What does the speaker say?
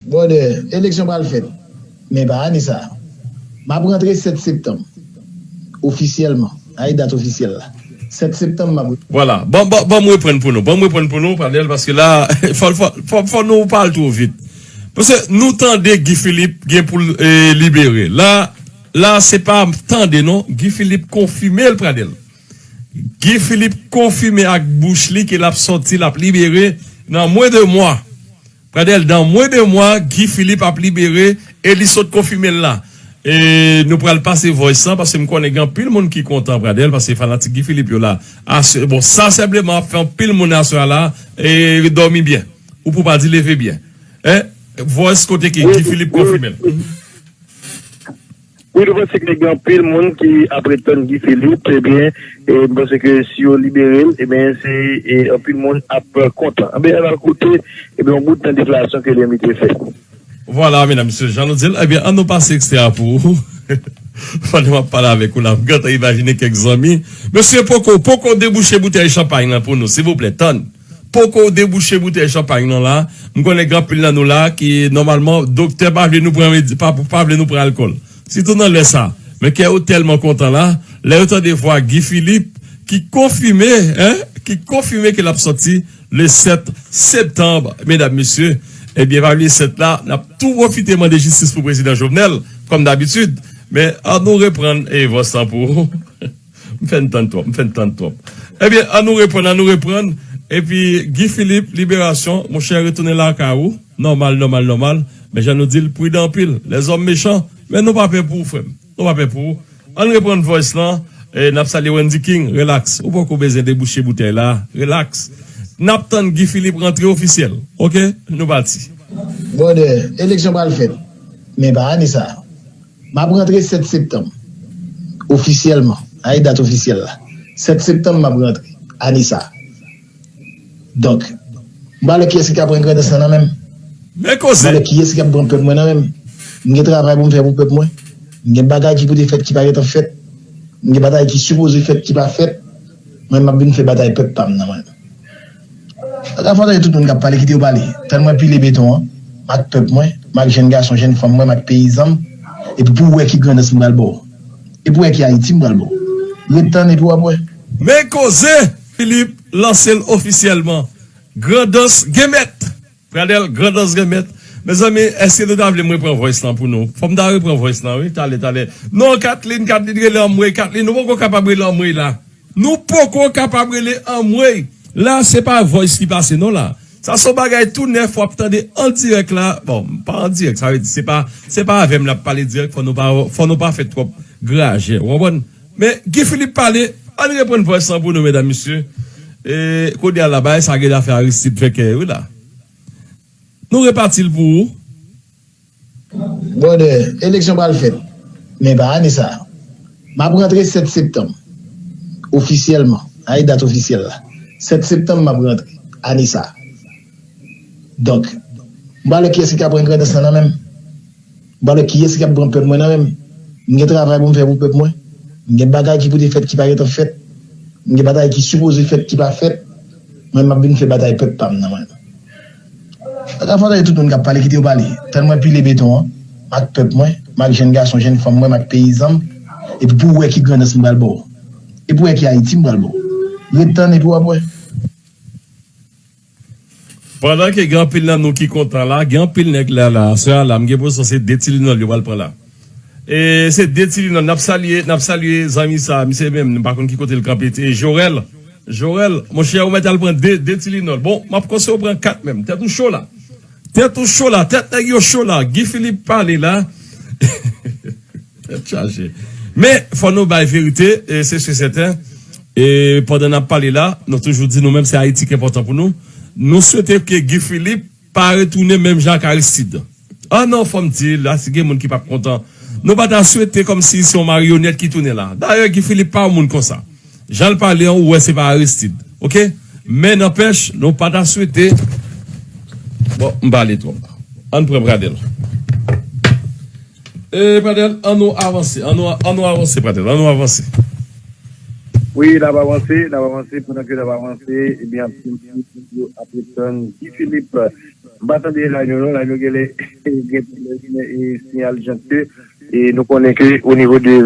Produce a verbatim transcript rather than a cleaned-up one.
Brother, eleksyon pral fèt, men pa ane sa. M ap rantre sèt septanm, ofisyèlman. Ay dat ofisyèl la. Sèt septanm, m ap. Vwala. Ban, ban, ban m reprann pou nou. Ban m reprann pou nou, Pradel, paske la, fò, fò, fò, fò nou pa al twò vit. Paske nou tande Guy Philippe gen pou l, eh, libere. La, la, se pa tande, non. Guy Philippe konfime l, Pradel. Guy Philippe konfime ak bouch li ke l ap sòti, l ap libere nan mwen de mwa. Pradel, nan mwen de mwa, Guy Philippe ap libere e li sot konfime l la. E nou pral pase voice lan, paske m konnen gen anpil moun ki kontan, Pradel, paske fanatik Guy Philippe yo la. Asire, bon, sa senpleman ap fè anpil moun aswè a la e dòmi byen. Ou pou pa di leve byen. Hein? Voice kote ke Guy Philippe konfime l. Wi, nou panse ke gen anpil moun ki ap ret tann Guy Philippe, ebyen, e m panse ke si yo libere l, ebyen, se, e, anpil moun ap kontan. Ebyen, ann al koute, ebyen, yon bout nan deklarasyon ke Lemi te fè. Vwala, medam, mesye, jan nou di l, ebyen, ann nou pase ekstrè a pou ou. Pandan m ap pale avèk ou la, m gentan imajine kèk zanmi. Mesye, poko, poko debouche boutèy chanpay lan pou nou, silvouplè, tann. Poko debouche boutèy chanpay lan la. M konnen gen anpil nan nou la ki, nòmalman, doktè pa vle nou pran medi-, pa, pa vle nou pran alkòl. Sitou nan lè sa. Men kè yo tèlman kontan la, lè yo tande vwa Guy Philippe ki konfime, hein, ki konfime ke l ap sòti le sèt septanm, medam, mesye. Ebyen, pa bliye sèt la, n ap tou pwofite mande jistis pou prezidan Jovenel, kòm dabitid. Men, ann nou reprann, e, voice lan pou ou. M fè n tann twòp, m fè n tann twòp. Ebyen, ann nou reprann, ann nou reprann. Epi, Guy Philippe, liberasyon, monchè, retounen lakay ou. Nòmal, nòmal, nòmal. Men jan nou di l, pridan anpil. Lèzòm mechan, men nou pa pè pou ou, frè m. Nou pa pè pou ou. Ann reprann voice lan. E, n ap salye Wendy King, relax. Ou poko bezwen debouche boutèy la. Relax. N ap tann Guy Philippe rantre ofisyèl. Oke? Nou pati. Brother, eleksyon pral fèt. Men pa ane sa. M ap rantre sèt septanm. Ofisyèlman. Ay dat ofisyèl la. Sèt septanm, m ap rantre. Ane sa. Donk, m pa wè kiyès ki ka pran Grandans lan nan men m. Men koze. M pa wè kiyès ki ap pran pèp mwen nan men m. M gen travay pou m fè pou pèp mwen. M gen bagay ki pou te fèt ki pa gentan fèt. M gen batay ki sipoze fèt ki pa fèt. Mwen, m ap vin fè batay pèp pa m nan mwen. Rafa, tande tout moun k ap pale, kite yo pale. Tann mwen pile beton an, m ak pèp mwen, m ak jèn gason, jèn fanm mwen, m ak peyizan m. Epi pou w wè ki Grandans m pral ba w. Epi w wè ki Ayiti m pral ba w. Ret tann epi w ap wè. Men koze! Philippe lanse l ofisyèlman. Grandans gen mèt! Pradel, Grandans gen mèt. Mezanmi, èske nou ta vle m repran voice lan pou nou? Fò m ta repran voice lan, wi, talè, talè. Non, Kathleen, Kathleen rele anmwey. Kathleen, nou poko kapab rele anmwey la. Nou poko kapab rele anmwey. La, se pa voice ki pase, non, la. Sa se yon bagay tou nèf w ap tande an dirèk la. Bon, pa an dirèk, sa vle di, se pa, se pa avè m l ap pale dirèk, fò nou pa, fò nou pa fè twòp grajè, ou konprann? Men, Guy Philippe pale, ann reprann voice lan pou nou, medam, mesye. E, kounye a la, bagay sa gen afè Aristide fè kè, wi, la. Nou repati l pou ou. Brother, eleksyon pral fèt, men pa ane sa. M ap rantre sèt septanm, ofisyèlman. Ay dat ofisyèl la. Sèt septanm, m ap rantre, ane sa. Donk, m pa wè kiyès ki ka pran Grandans lan nan men m. M pa wè kiyès ki ap pran pèp mwen nan men m. M gen travay pou m fè pou pèp mwen. M gen bagay ki pou te fèt ki pa gentan fèt. M gen bagay ki sipoze fèt ki pa fèt. Mwen, m ap vin fè batay pèp pa m nan mwen. Rafa, tande tout moun k ap pale, kite yo pale. Tann mwen pile beton an, m ak pèp mwen, m ak jèn gason, jèn fanm mwen, m ak peyizan m. Epi pou w wè ki Grandans m pral ba w. Epi w wè ki Ayiti m pral ba w. Ret tann epi w ap wè. Pandan ke gen anpil nan nou ki kontan la, gen anpil nèg la, la, sè a la, m gen enpresyon se de Tilinòl yo pral pran la. E se de Tilinòl, n ap salye, n ap salye zanmi sa, misye menm, m pa konn ki kote l kanpe, e Jorèl, Jorèl, monchè, ou mèt al pran de, de Tilinòl. Bon, m ap konseye w pran kat menm, tèt ou cho la. Tèt ou cho la, tèt nèg yo cho la, Guy Philippe pale la. Tèt chaje. Men, fò nou bay verite, e se si sèten. E pandan n ap pale la, nou toujou di nou menm se Ayiti ki enpòtan pou nou. Nou swete ke Guy Philippe pa retounen menm jan ak Aristide. Ah non, fò m di, la si gen moun ki p ap kontan. Nou pa ta swete kòmsi se yon maryonèt ki tounen la. Dayè, Guy Philippe pa yon moun konsa. Jan l pale an, ou wè se pa Aristide. Oke? Men nanpèch, nou pa ta swete. Bon, m pale twòp. Ann pran Pradèl. E, Pradèl, ann nou avanse. Ann nou, ann nou avanse, Pradèl. Ann nou avanse. Wi, n ap avanse, n ap avanse. Pandan ke n ap avanse, ebyen, anpil moun ap tann Guy Philippe M pa tande la nou non, la nou gen lè gen pwoblèm e siyal jante. E nou konnen ke o nivo de